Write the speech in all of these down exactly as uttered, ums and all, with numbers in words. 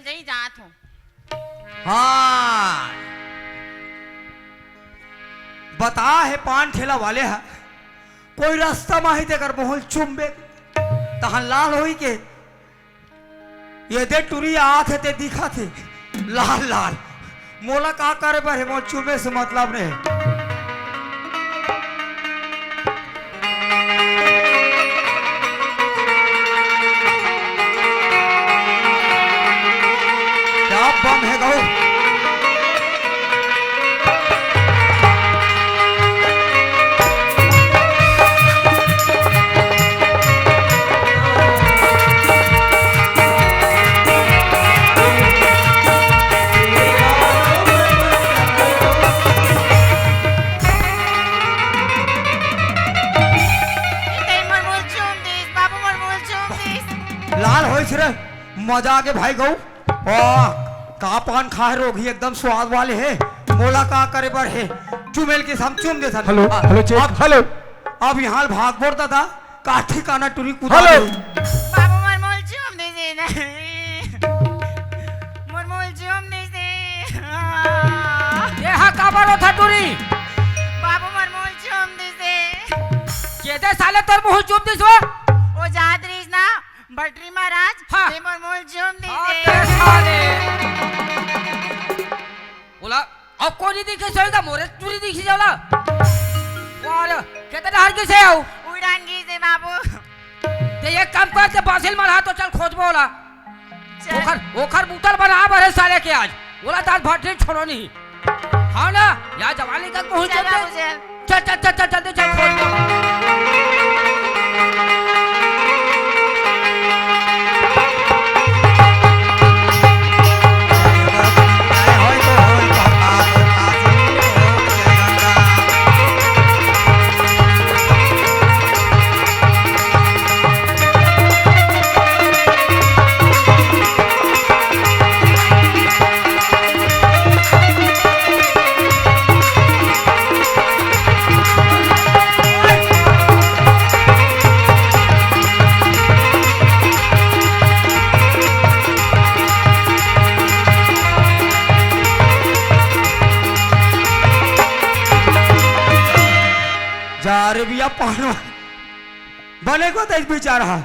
नहीं जात हो। हाँ, बता हे पान ठेला वाले हा, कोई रास्ता म ही तेकर मुहूं ल चुमबे, तहां लाल होई के। ये दे टुरी आत हे ते दिखत हे लाल लाल। मोला का करे बर हे, मोर चुमे से मतलब नहीं। क्या बम है गौ। ए, तई मोर मुहूं ल चूम दिस, बाबू मोर मुहूं ल चूम दिस। लाल होइस रे, मजा आगे भाई गऊ। वाह, का पान खाए रोगही, एकदम स्वाद वाले हे। मोला का करे बर हे, चुमेल के हम चूम देथन। हेलो, आ, हेलो, चेक, अब, हेलो। अब इहां ल भाग बोर दादा, का ठिकाना टुरी कुदा हेलो। दे। बाबू मोर मुहूं ल चूम दे दे ना। मोर मुहूं ल चूम दे दे। ये हा काबर होथा टुरी? बाबू मोर मुहूं ल चूम दे दे। के दे साले तोर मुहूं ल चूम दिस हो? ओ जात रहिस ना, बटरी महाराज, हाँ। ते मोर मुहूं ल चूम दिस हाँ, हे। तेरे साले। बोला, अब कोनी दिखे सोएगा, मोरे टुरी दिखी जाला। वाह रे, केते डहर गिसे हो? उड़ान गिसे बाबू। ते एक काम कर, ते बासिल मरहा तो चल खोजबो ओला। चल। ओखर, ओखर बुतल बना भरे साले के आज। ओला तार भटरी छोड़ो नहीं। हाँ ना, या जवानी का मुहूं चल चल बाबू, चल। चल, चल, चल, चल, जल्दी चल, खोज। जा रे बिया पहलवान, बने को तेज बिचारा हा,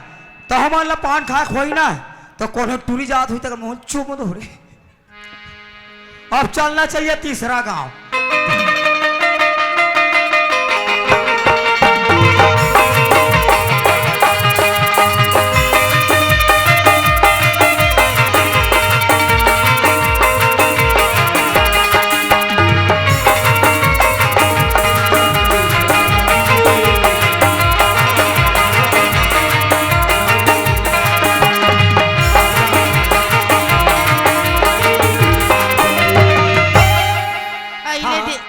त हमन ला पान खाए खोई ना, त कोनो टुरी जात होई त मुहूं चूम दो रे। अब चलना चाहिए तीसरा गांव। अइले हाँ। दे-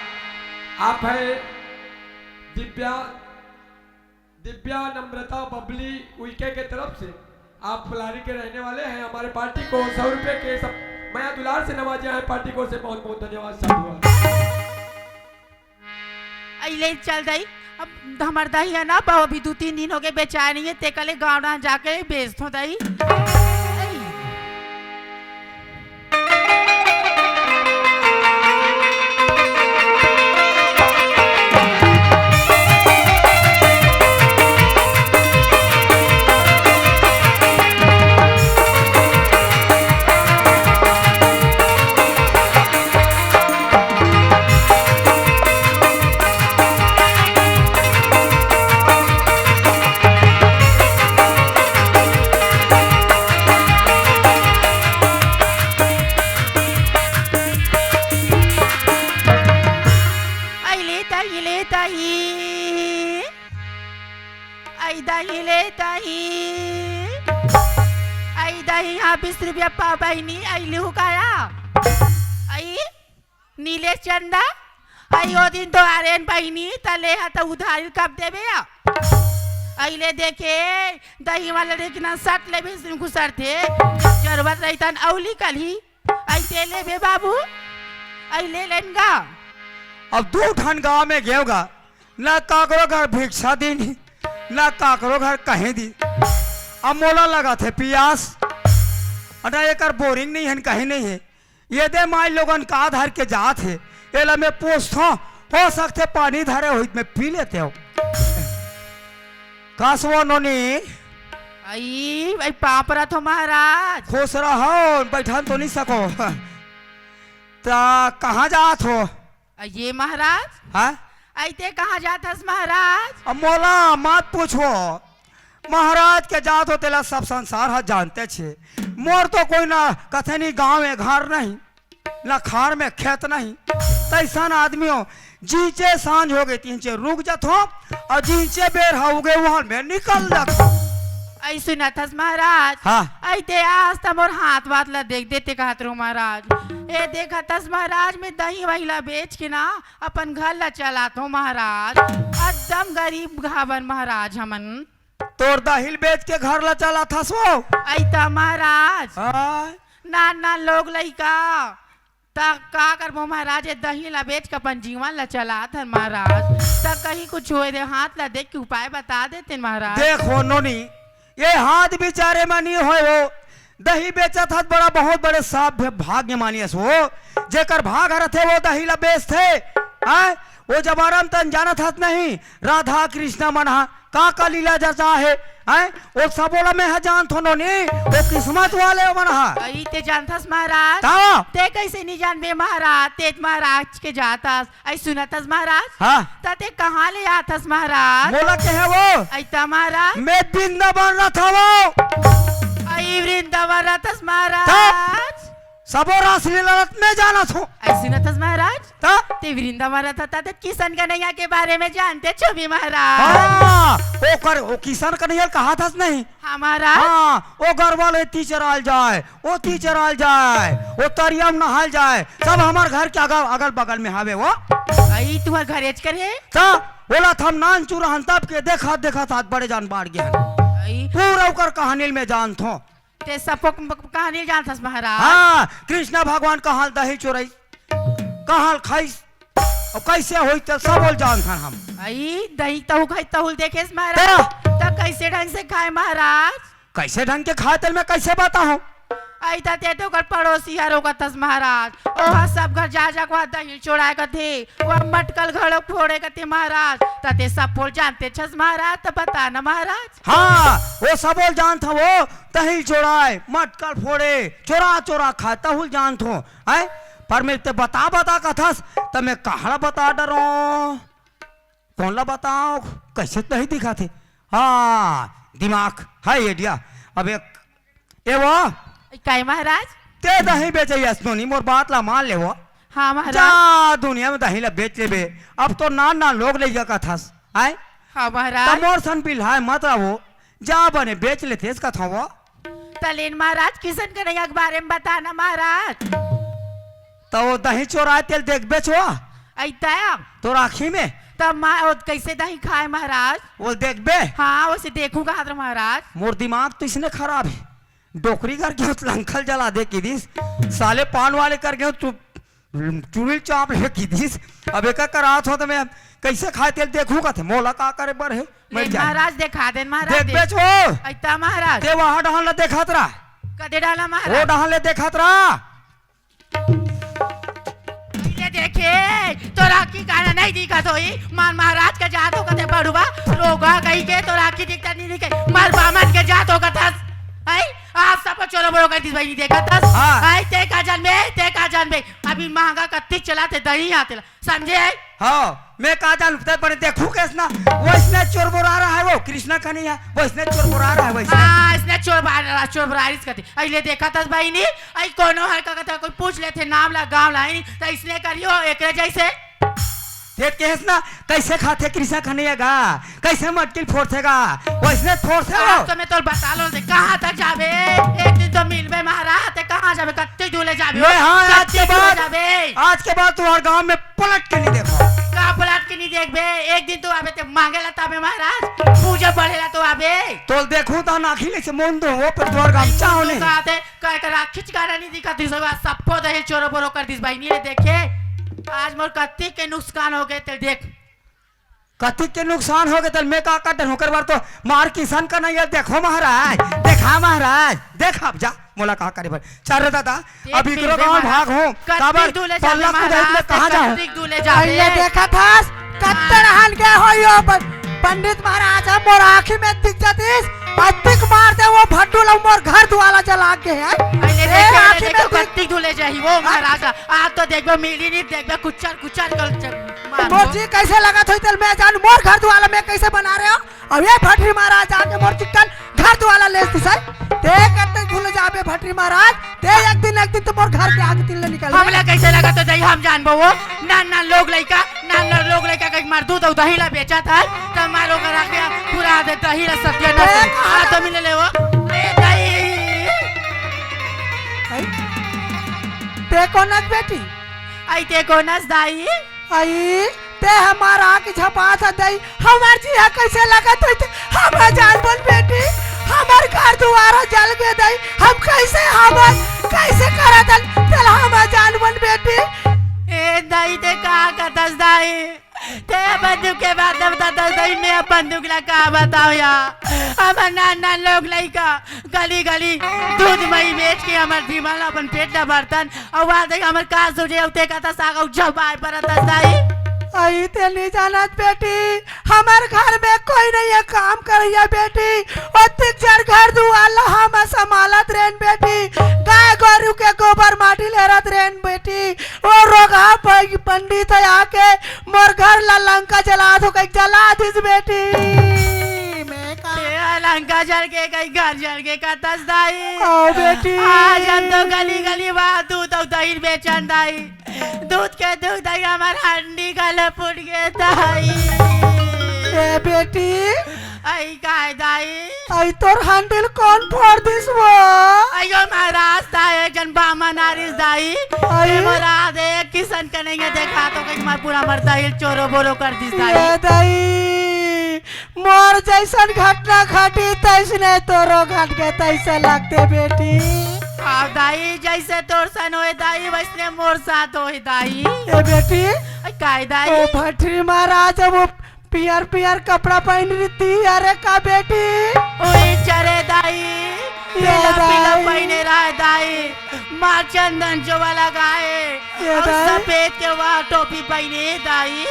आप है दिव्या, दिव्या नम्रता बबली उइके के तरफ से आप पलारी के रहने वाले हैं। हमारे पार्टी को सौ रुपए के सब मया दुलार से नवाजा है। पार्टी को से बहुत बहुत धन्यवाद, साधुवाद। अइले चल दई, अब हमर दही है ना, बहु अभी दू तीन दिन होगे बेचाय नहीं है, तेकले गांव डाहर जाके बेचथों दई। अइले दही ले दही। अई दही ले दही। अई दही, हाँ, बीस रुपया पाव बहिनी, अइली हुकाया। अई नीलेश चंदा, अई ओ दिन तो आरेन बहिनी, त ले हा त उधारी कब देबे या? अइले देखे, दही वाला रे के ना सट लेबे, सिंकु सर थे, जरूरत रही तन अउली कलही। अई ते लेबे बाबू, अई ले लेन गा। अब दू ठन गांव में गेव गा, ना काकरो घर भिक्षा दीन ही, ना काकरो घर कहीं दी। अब मोला लगत हे पियास। अरे, एकर बोरिंग नइ हे, कहीं नइ हे। ये दे माई लोगन का धर के जात हे, एला मैं पूछथों, हो सकथे पानी धरे होही त मैं पी लेतेंव। का सो नोनी? अई, अई, पाँव परत हों महाराज। खुश रहो, बइठन तो नइ सको। त कहाँ जात हो? अई महाराज। हाँ? अई तें कहाँ जात हस महाराज? अब मोला मत पूछो, महाराज के जात हो तेला सब संसार ह जानथे। मोर तो कोई ना कथे नहीं, गाँव में घर नहीं, ना खार में खेत नहीं। तइसन आदमी हो, जिहिंचे सांझ होगे तिहिंचे रुक जाथों, अउ जिहिंचे बेर ह उगे उहां में निकल जाथों। अई सुनत हस महाराज? हाँ। अई तें आज त मोर हाथ बात ला देख देते कहत रहों महाराज। ए देखत हस महाराज, मैं दही वही ला बेच के ना अपन घर ला चलाथों महाराज। एकदम गरीब घावन महाराज हमन। तोर दही ल बेच के घर ला चलाथस वो? अई त महाराज। हाँ। नान नान लोग लइका, त का करबो महाराज, ए दही ला बेच के अपन जीवन ला चलात हन महाराज। त कहीं कुछ होय दे, हाथ ला देख के उपाय बता देते महाराज। देखो नोनी, ये हाथ बिचारे म नइ होय वो। दही बेचत हस, बड़ा बहुत बड़े सभ्य भाग्य मानियस वो। जेकर भाग ह रथे वो दही ला बेचथे। हैं? वो जमाना म तन जानत हस नहीं, राधा कृष्णा मन ह का का लीला जचा हे, हैं? ओ सबो ला मैं ह जानथों नोनी, ओ किस्मत वाले मन ह। अई तें जानथस महाराज? त? तें कइसे नइ जानबे महाराज? तें त महाराज के जात हस। अई सुनत हस महाराज? हाँ। त तें कहाँ ले आत हस महाराज? मोला कहे वो? अई त महाराज? मैं वृंदावन रथवों। अई वृंदावन रथस महाराज? त? सबो रासलीला ल त मैं जानथों। अई सुनत हस महाराज? त? तें वृंदावन रथस त, त किशन कन्हैया के बारे में जानथस भी महाराज? हाँ, ओकर, ओ किशन कन्हैया ल कहत हस नहीं? हाँ महाराज। हाँ, ओ गरवा ल एती चराय ल जाय, ओती चराय ल जाय, ओ तरिया म नहाय ल जाय, सब हमर घर के अगल, अगल बगल में हवे वो। अई तुंहर घर एच कर हे? त ओला त हम नानचुन रहन तब के देखत देखत आज बड़े जान बाढ़ गे हन। अई। पूरा ओकर कहानी ल मैं जानथों। तें सबो क-, कहानी जानथस महाराज? हाँ, कृष्णा भगवान कहाँ ल दही चोराइस, कहाँ ल खाइस, अउ कइसे होइस, तेला सबो ल जानथन हम। अई, दही तहूं खाइस, तहूं ल देखेस महाराज? तेरा। त कइसे ढंग से खाय महाराज? कइसे ढंग के खाय तेला मैं कइसे बताहूं? अई त तें तो ओकर पड़ोसी हरस कहथस महाराज, ओहा सब घर जा जा के ओहा दही चोराय कथे, ओहा मटका ल घलो फोड़े कथे महाराज, त तें सबो ल जानथस महाराज, त बता ना महाराज। हाँ, ओ सबो ल जानथंव वो, दही चोराय, मटका ल फोड़े, चोरा चोरा खाय, तहूं ल जानथों, हैं? पर मैं तें बता बता कथस, त मैं कहाँ ल बता डरों? कोन ल बताओं? कइसे दही दिखथे? हाँ, दिमाग हे idea। अब एक, ए वो, काय महाराज? तें दही बेचइया हस नोनी, मोर बात ला मान ले वो। हाँ महाराज। जा दुनिया में दही ला बेच लेबे। अब तो नान नान लोग लइका कथस, हैं? हाँ महाराज। त मोर सन बिल्हाय मत रह वो। जा बने बेच लेतेस कथंव वो। त लेन महाराज, किशन कन्हैया के बारे में बता ना महाराज। त वो दही चोराय तेला देखबेच वो? अई त? तोर आँखी में। त मैं वो कइसे दही खाय महाराज? वो देखबे? हाँ, ओसे देखहूं कहत रहेंव महाराज। मोर दिमाग तो अइसने खराब हे। डोकरी घर गेंव त लंखा ल जला दे किहिस, साले पान वाले कर गेंव त चुरी ल चाप ले किहिस। अब एकर करा आथंव त मैं कइसे खाय तेला देखहूं कथे, मोला का करे बर हे? मर लेन जाय। महाराज, देखा देन महाराज, देखबेच वो। अई त महाराज। तें वहाँ डहन ला देखत रह। कते डहन ला महाराज? वो डहन ले देखत रह। अई ले देखे, तोर आँखी काला नइ दिखत होही, मन महाराज के जात हों कथे बड़ुवा, रोगहा कहिके तोर आँखी दिखत नइ दिखे, मन बामन के जात हों कथस। अई, आज सबो चोरोबोरो कर दिस बहिनी, देखत हस। हाँ। अई, तें का जानबे, तें का जानबे, अभी महंगा कत्ती चलत हे दही हा तेला, समझे? हाँ, मैं का जानंव, तें बने देखहूं कइसना, वइसने चोरबोरा रहय वो, कृष्णा कन्हैया, वइसने चोरबोरा रहय, वइसने। हाँ, अइसने चोरबोरा, चोरबोरा रिहिस कथे। अई ले देखत हस बहिनी, अई कोनो हर का कथे, कोई पूछ लेथे नाम ला, गाँव ला, अई नहीं, त अइसने करियो, एकरे जइसे। तें कहेस ना, कइसे खाथे कृष्णा कन्हैया गा, कइसे मटकी ल फोड़थे गा, वइसने फोड़थे वो। आज तो मैं तोला बता लेंव, कहाँ तक जाबे, एक दिन तो मिलबे महाराज, तें कहाँ जाबे, कत्ती दूर ले जाबे, मैं, हाँ, आज कत्ती के दूर ले बाद, जाबे। आज के बाद तुम्हर गाँव में पलट के नइ देखंव। का पलट के नइ देखबे? एक दिन तो आबे तें मांगे ला त आबे महाराज, पूजा बढ़े ला तो आबे। तोला देखहूं त आँखी ले से मुंद दूं, वो पर तोर गमछा होने। का आते, का करा, खिचकारा नइ दिखत हे, सबो दही चोरोबोरो कर दिस बहिनी, ले देखे। आज मोर कत्ती के नुकसान होगे, तें देख। कत्ती के नुकसान होगे, तेला मैं का कर डरहूं, ओकर बर तो मार किशन कन्हैया, देखो महाराज, देखा महाराज, देख अब जा। मोला का करे बर? चल रे दादा, देख अब इकरो मिलबे गाँव महाराज, भाग हो। कत्तिक काबर? दूले जाबे पल्ला कुदाई महाराज, में कहाँ जाहूँ? कत्तिक दूले जाबे। अइले देखत हस, कत्ते रहन गए हो यो प-, पंडित महाराज, हम मोर आँखी में दिख जातिस, अत्तिक मार दे वो भट्टू ला मोर घर दुआला जला के है। अइले ए, देख, अइले आँखी देख, में दिख कत्तिक दूले जाही वो हाँ। महाराज, आज तो देखबे मिली नहीं, देखबे कुचर, कुचर कर च-, मार मोर दो। जी कैसे लगत होई तेल मैं जान, मोर घर दुआला मैं कैसे बना रहे हो? अब ये भटरी महाराज आके मोर चिक्कन घर दुआला लेस दिस है। ते कत्ते भूल जाबे भटरी महाराज, ते एक दिन, एक दिन तो मोर घर के आगे तिल्ले निकल हमला कैसे लगा तो दही हम जानबो वो। नान नान लोग लइका, नान नान लोग लइका कहीं मार दूध अउ दही ला बेचत है, त मारो कर रख दिया, पूरा दे दही ला सत्यानाश ए, कर। कहाँ आ तो मिले ले वो। ए, दही। हैं? ते कोन अस बेटी? आई ते कोन अस दाई? आई, ते हमार आँख झपात ह दई, हमार जिया कैसे लगत होई ते, हमार जान बोल बेटी, हमार घर दुआरा जल गे दई, हम कैसे हवन, कैसे करत हन, चल हमार जान बोल बेटी। ए दाई, ते का कतस दाई? ते अपन दुख के बात बता दस दाई, मैं अपन दुख ला का बताओ या? हमार नान नान लोग लइका गली गली दूध मही बेच के हमार जीवन ला अपन पेट ला भरतन, अउ आ दई हमार का सोचे, अउ ते कतस आगा उज्जल बाय परत हस दाई। आई ते नहीं जानत बेटी, हमार घर में कोई नहीं है काम करैया बेटी। ओतिक जर घर दुआर ला हम संभालत रेन बेटी, गाय गोरू के गोबर माटी लेरत रेन बेटी। ओ रोगहा प-, पंडित आके मोर घर ला लंका जला दो, कहीं जला दिस बेटी। मैं का ए लंका जल के कहीं घर जल के कतस दाई। ओ बेटी। आज हम तो गली गली वा दूध अउ दही बेचन दाई। दूध के दूध आई हमार हंडी गले फूट गे दाई। ए बेटी। आई काय दाई? आई तोर हंडिल कौन फोड़ दिस वो? अयो महाराज दाई, एक जन बामन आरिस दाई। आई? ए मोरा दे किसन कन्हैया देखा तो कहीं मार पूरा मर दाई चोरो बोरो कर दिस दाई। ए दाई। मोर जैसन घटना घटी तैसने तोरो घट के तैसे लगते बेटी। हाँ दाई, जैसे तोर सन होए दाई, वैसने मोर साथ होए दाई। ए बेटी, अ, काय दाई? ओ भटरी महाराज, वो पियर पियर कपड़ा पहन रही थी, अरे का बेटी? ओए चरे दाई, ये पीला पीला दाई। पहने रहा है दाई, माँ चंदन जो वाला गाए, ये और दाई। सफेद के वह टोपी पहने दाई।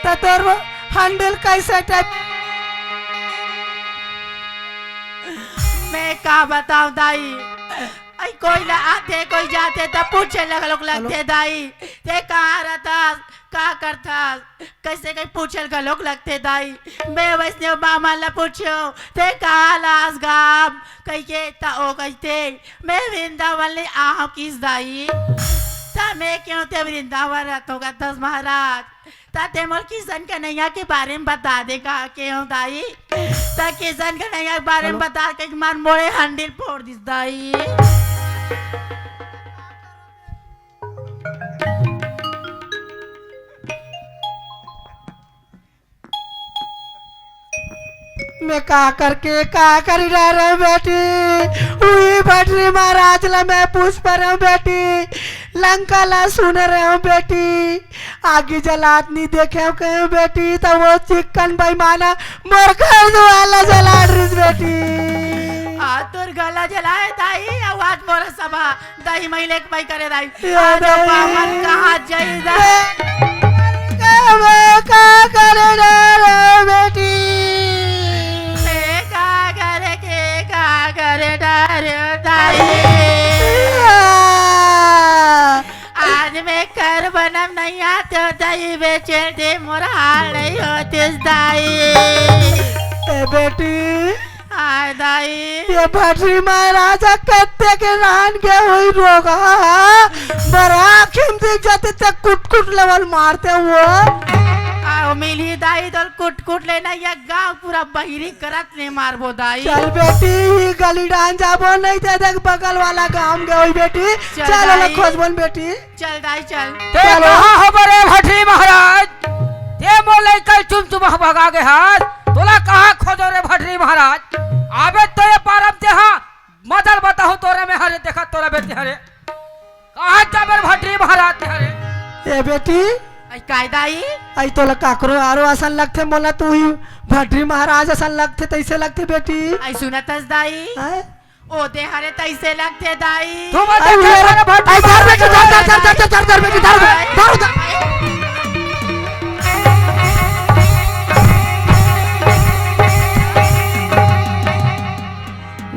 त तोर हंडिल कैसे टाइप? मैं का बताऊं दाई, आई कोई ला आथे, कोई जाथे, त पूछे लग लोग लगथे दाई, ते कहाँ रहथस, का करथस, कैसे कहीं पूछे घलोक लगथे दाई। मैं वैसने मामा ला पूछो, ते कहाँ लास गाम, कहिके त ओ कहिथे, मैं वृंदावन ले आहूं किस दाई। त मैं क्यों ते वृंदावन रहथों कथस महाराज? त ते मोर किसन कन्हैया के बारे में बता दे कहा के हो दाई। त किसन कन्हैया के बारे में बता के मार मोरे हंडिल फोड़ दिस दाई। मैं का करके का करी रह रहे बेटी, उही भटरी महाराज ला मैं पूछ पर हूँ बेटी, लंका ला सुन रहे हूँ बेटी, आगी जलात नहीं देखे हूँ कहे हूँ बेटी, त वो चिक्कन बेईमाना मोर घर दुआर ला जला रिस बेटी। आ तोर गला जलाए दाई, आवाज मोर सभा दाई महिले के मई करे दाई। ए आज दाई। बामन कहाँ जाई दाई? मैं का करे डरे बेटी? मैं का करे के का करे डरे दाई? आज मैं कर बनम नहीं आते हो दाई, बेचे दे मोर हाल नहीं होते दाई। ए बेटी, हाय दाई। ये भटरी महाराजा कत्ते के रहन गे होई रोगहा। बड़ा आँखी में दिख जाते ते कुट कुट लेवल मारते वो। आओ मिली दाई तोल कुट कुट लेना, ये गांव पूरा बहिरी करत ले मारबो दाई। चल बेटी, ही गली डान जाबो नहीं ते देख बगल वाला गांव गे होई बेटी। चल चल ओला दाई। खोजबन बेटी। चल दाई चल। ते चलो। कहाँ हो बरे भटरी महाराज? ते मोर लइका चुम चुम भगा गे हाथ। तोला कहाँ खोजो रे भटरी महाराज? आबे तो ये पारम ते हाँ मदल बताहूँ तोरे में हरे, देखा तोरा बेटी हरे। कहाँ जाबे रे भटरी महाराज ते हरे? ए बेटी, आई काय दाई? आई तोला काकरो आरो असन लगथे, मोला तू ही भटरी महाराज असन लगथे, तैसे लगथे बेटी। आई सुनत हस दाई? हैं? ओ दे हरे तइसे लगथे दाई। तू मत अरे धर, धर, धर, धर, धर, धर, धर, धर, धर, धर, धर, धर, धर, धर।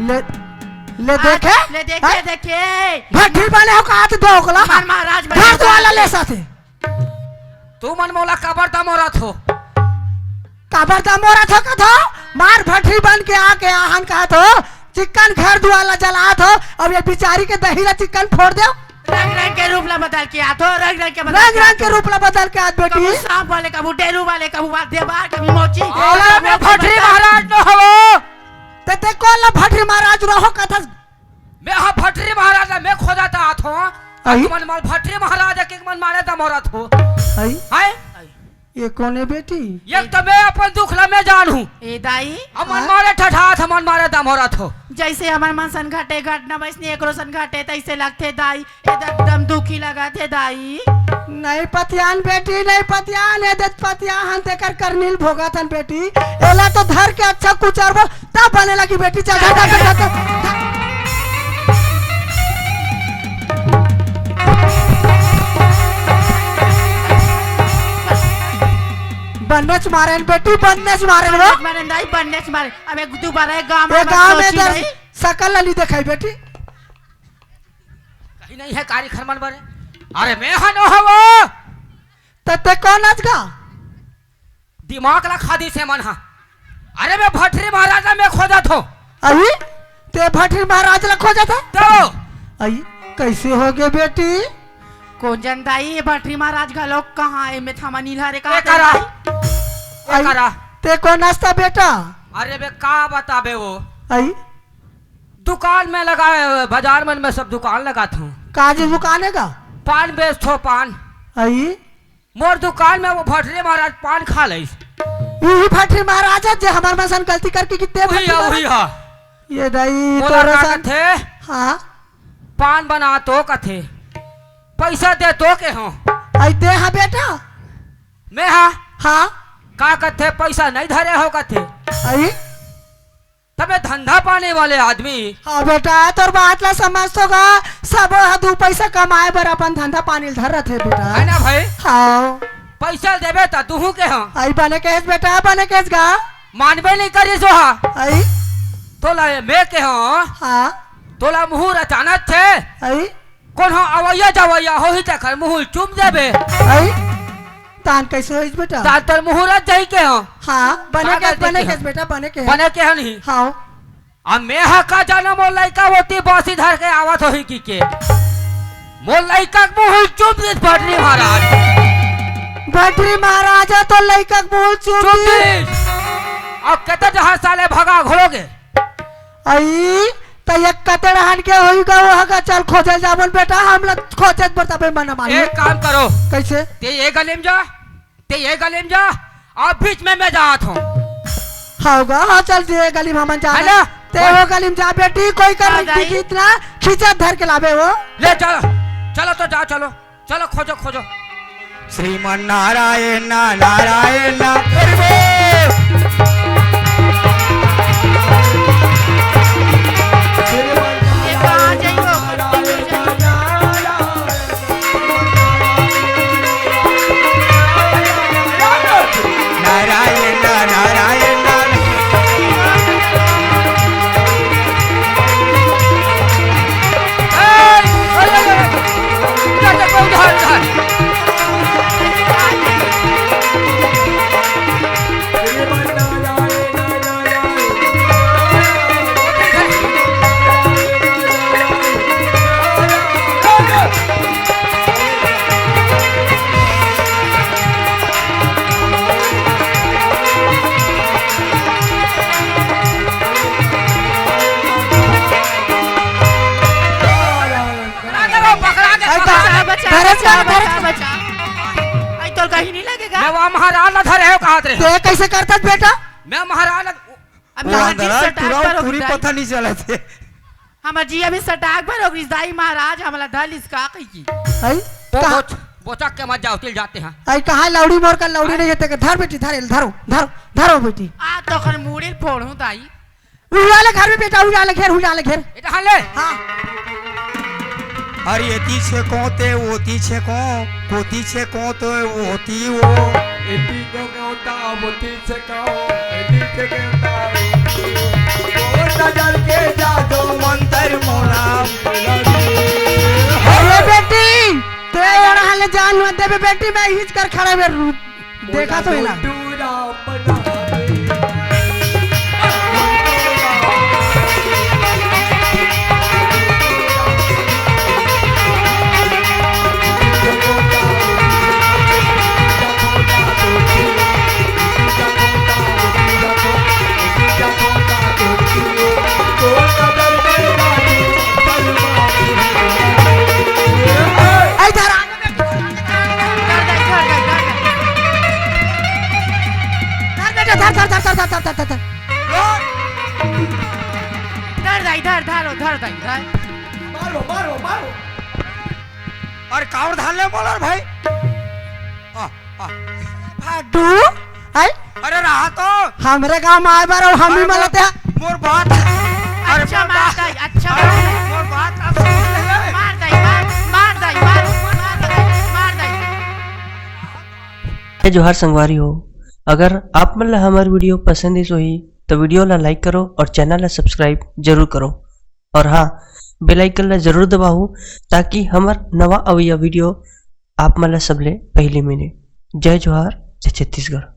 ले, ले देखे? ले देखे, हाँ? देखे। भट्ठी वाले हो का हाथ दो ओकला? हमार महाराज घर तो वाला ले साथे। तू मन मोला काबर दमोरत हो? काबर दमोरत हो कथो? मार भट्ठी बन के आके आहन कहत हो, चिक्कन घर दुआर ला जलात हो, अब ये बिचारी के दही ला चिक्कन फोड़ देव। रंग रंग के रूप ला बदल के आत हो, रंग रंग के बदल रंग के रंग आत के हो। रूप ला बदल के आत बेटी। कभू सांप वाले, कभू डेरू वाले, कभू देवार, कभू मौची। अरे मैं भट्ठी महाराज न हवो। ते, ते कोन ला भट्ठी महाराज रहो कथस? मैं हा भट्ठी महाराज ला मैं खोजत आत हो। अई? मन माल भट्ठी महाराज के मन मारे दमोरत हो। अई? हाय? ये कोन हे बेटी? एक तो मैं अपन दुख ला मैं जानहूं। ए दाई। अमन हाँ? मारे ठठात, हमन मारे दमोरत हो। जइसे हमर मन सन घटे घटना वइसने एकरो सन घटे तइसे लगथे दाई। ए एकदम दुखी लगत हे दाई। नहीं पतियान बेटी, नहीं पतियान, ए दे पतियान तेकर करनील भोगत हन बेटी। एला तो धर के अच्छा कुचरबो, तब बने लगी बेटी, चल, चल, चल, चल, चल। बन्नेच मारेन बेटी, बन्नेच मारेन वो। बन्नेच मारेन दाई, बन्नेच मारेन। अब एक दोबारा एक गांव ये में गांव में सोची इधर नहीं। सकल ला नी देखाई बेटी। कहीं नहीं है कारी खरमन बरे। अरे मैं हा नो हवो। त ते कोन अच गा? दिमाग ला खा दिस हे मन हा। अरे मैं भट्ठी महाराज ला मैं खोजत हो। अई, ते भट्ठी महाराज ला खोजत हे? तो अई, कइसे होगे बेटी? कोन जन दाई, ये भट्ठी महाराज घलो कहाँ हे? मैं थामा नीला रे ए कहाँ करा? दाई? ए अई, करा? ते कोन अस त बेटा? अरे बे का बताबे वो? अई, दुकान में लगा, बाजार मन में सब दुकान लगात हूँ। का जी दुकान हे गा? पान बेचथो, पान। अई, मोर दुकान में वो भट्ठी महाराज पान खा लइस। इही भट्ठी महाराज हे जे हमर मन सन गलती करके किते उही भट्ठी हा, महाराज? उही हा। ये दाई मोला तोरा का सन कथे? हाँ। पान बना तो कथे। पइसा दे तो के हो। अई दे हा बेटा। मैं हा? हाँ। का कथे पइसा नहीं धरे हो कथे। अई? तबे धंधा पानी वाले आदमी। हाँ बेटा, तोर बात ला समझ तो गा, सब ह दू पइसा कमाए बर अपन धंधा पानी ल धर रथे बेटा। है ना भाई? हाँ। पइसा देबे त तुहू के हाँ। अई बने कहेस बेटा, बने कहेस गा। मानबे नहीं करिस ओहा। अई? तोला ये मैं के हाँ। हाँ। तोला मुहूर अचानक थे। अई? कोनो अवइया जवइया होही तेखर मुहूर चूम देबे। अई? तान कइसे होइस बेटा? तान तोर मुहूर अच जाही के हो। हाँ, बने का के, गलती बने के के हो? बेटा, बने के। बने के हो नहीं? हाँ। अब मैं हा का जानो मोर लइका ओती बांसी धर के आवत होही कि के। मोर लइका के मुहूर चूम दिस भट्ठी महाराज। भट्ठी महाराज ह तोर लइका के मुहूर चूम चूम दिस। दिस। अब केते जहां साले भगा घोलोगे। अई, त एक कते रहन के होई गा, वो हगा, चल खोजे जावन बेटा, हम लोग खोजे बर तबे मन मानी। एक काम करो। कइसे? ते ये गली में जा, ते ये गली में जा, अउ बीच में मैं जात हूँ। हाँ गा, हाँ, चल, ते ये गली में हमन जा। है ना? ते वो गली में जा बेटी, कोई कर हाँ, रही थी दाई। कि इतना खींचा धर के लावे वो। ले चलो, चलो तो जाओ, चलो। चलो, खोजो, खोजो। श्रीमन नारायण, नारायण, ये कहाँ जाइबो? नारायण, नारायण, नारायण। पकड़ा दे, पकड़ा दे, अरे पकड़ा दे। बचा, बचा, धरे बचा, बचा, बचा, धरे। बचा। अरे तोर कहीं नहीं लगेगा। मैं वहाँ महाराज ला धरे हो कहत रहे। ते कइसे करथस बेटा? मैं महाराज ला अभी ओ हमर जी अंदर सटाक टुरा पर हो टुरी गई। पता नहीं चलत हे। हमर जी अभी सटाक पर हो गई, दाई महाराज हमला धर लिस का कही की। हई? वो का? बोच-, बोचक के मत जाओ, तिल जाते हैं। आई कहाँ लौड़ी मोर का लौड़ी नहीं है, तेके धर बेटी, धर, धरो, धरो, धरो बेटी। आ तो कर मूड़ी फोड़ू दाई। उड़ा ले घर में बेटा, उड़ा ले घेर, उड़ा ले घेर। ए, डहर ले। हाँ। अरे एती छेको ते ओती छेको, कोती छेको ते ओती ओ। एती छेको ता ओती छेको, एती छेको ता ओती ओ। ओ नजर के जादू मंतर मोरा। अरे बेटी, ते एड़ा हाले जान मत देबे बेटी, मैं हिच कर खड़ा बेर देखा तो है ना। ए, धर, आ। धर, धर, धर, धर। धर दाई, धर, धर, धर दाई, धर। मारो, मारो, मारो। अरे कावर धान ले बोल रे भाई। आ, आ। भाडू, आई? अरे रहा तो। हमरे गांव में आए बार हम ही अरे मोर, मलते हैं। मोर बात। अरे अच्छा मोर मार बात। दाई, अच्छा अरे मार दाई। मोर बात आप सुन ले। मार दाई, मार, मार दाई, मार, मार दाई, मार दाई। जय जोहार संगवारी हो, अगर आप मन ला हमर वीडियो पसंद आइस होही तो वीडियो ला लाइक करो और चैनल ला सब्सक्राइब जरूर करो। और हाँ, बेल आइकन ला जरूर दबाओ ताकि हमर नवा अवइया वीडियो आप मन ला सबले पहले मिले। जय जोहार, जय छत्तीसगढ़।